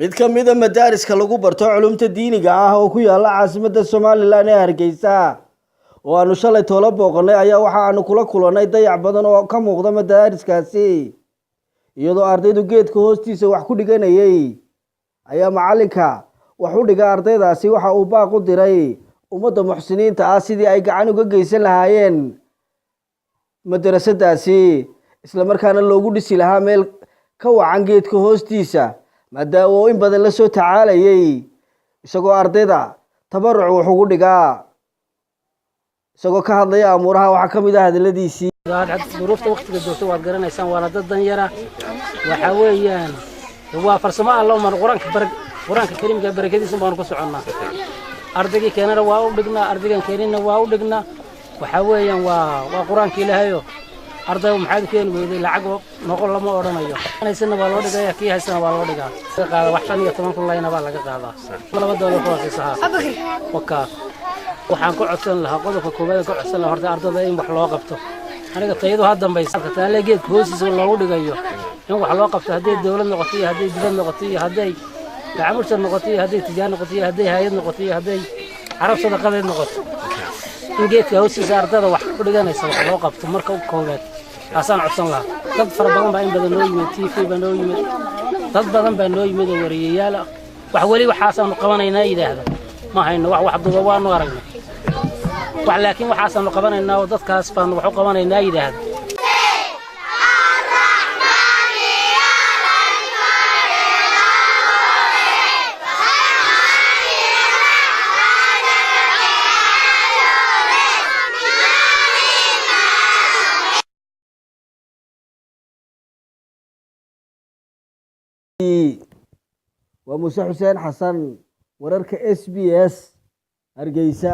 Mid ka mida madaariska lagu barto culumta diiniga ah oo ku yaala caasimadda Somaliland ee Hargeysa oo aanu shalay toolo booqanay ayaa waxa aanu kula kulannay dayac badan oo ka muuqda madaariskaasi, iyadoo ardaydu geedka hoostiisa wax ku dhiganayay. Ayaa macalinka wax u dhiga ardaydaasi waxa uu baaq u diray ummadda muxsiniinta ah sidii ay gacan uga geysan lahaayeen madarasadaasi, isla markaana loogu dhisi lahaa meel ka wacan geedka hoostiisa, maadaama uu in badan la soo tacaalayay isagoo ardayda tabaruc wax ugu dhigaa. Isagoo ka hadlaya amuuraha, waxaa ka mid ah hadaladiisii: Duruufta waktiga joogta waad garanaysaan, waana dad danyara. Waxaa weeyaan waa farsamo Alla uman Qur-aanka, Qur-aanka Kariimka barakadiisa baanu ku soconnaa. Ardaygii keenana waa u dhignaa, ardaygan keenina waa u dhignaa. Waxaa weeyaan waa Qur-aanka Ilaahayo. Arday maxaad keeni weyday, lacag noqon lama odhanayo. Haysana waa loo dhigaya, kii haysana waa loo dhigaa. Laga qaada wax 15,000 layna baa laga qaadaa, $2 ka hooseysa. Haa, wakaa. Waxaan ku codsan lahaa, qodobka koowaad aan ka codsan lahaa, horta ardada in wax loo qabto. Aniga tayadu ha dambaysa taalle geedka hoostiisa loogu dhigayo in wax loo qabto, hadday dawlad noqoto iyo hadday dibad noqoto iyo hadday gacmurta noqoto iyo hadday tijaar noqoto iyo hadday hay'ad noqoto iyo hadday Carab sadaqadeed noqoto, in geedka hoostiisa ardada wax ku dhiganaysa wax loo qabto marka koowaad. Taasaan codsan lahaa. Dad fara badan baa in badan noo yimid, TV baa noo yimid, dad badan baa noo yimid oo wariyayaal ah. Wax weli waxaasaanu qabanaynaa yidhaahda ma hayno. Wax wax duba waanu aragnay wax, laakiin waxaasaanu qabanaynaa oo dadkaas baanu wax u qabanaynaa yidhaahda. Waa Muuse Xuseen Xasan, wararka SBS, Hargeysa.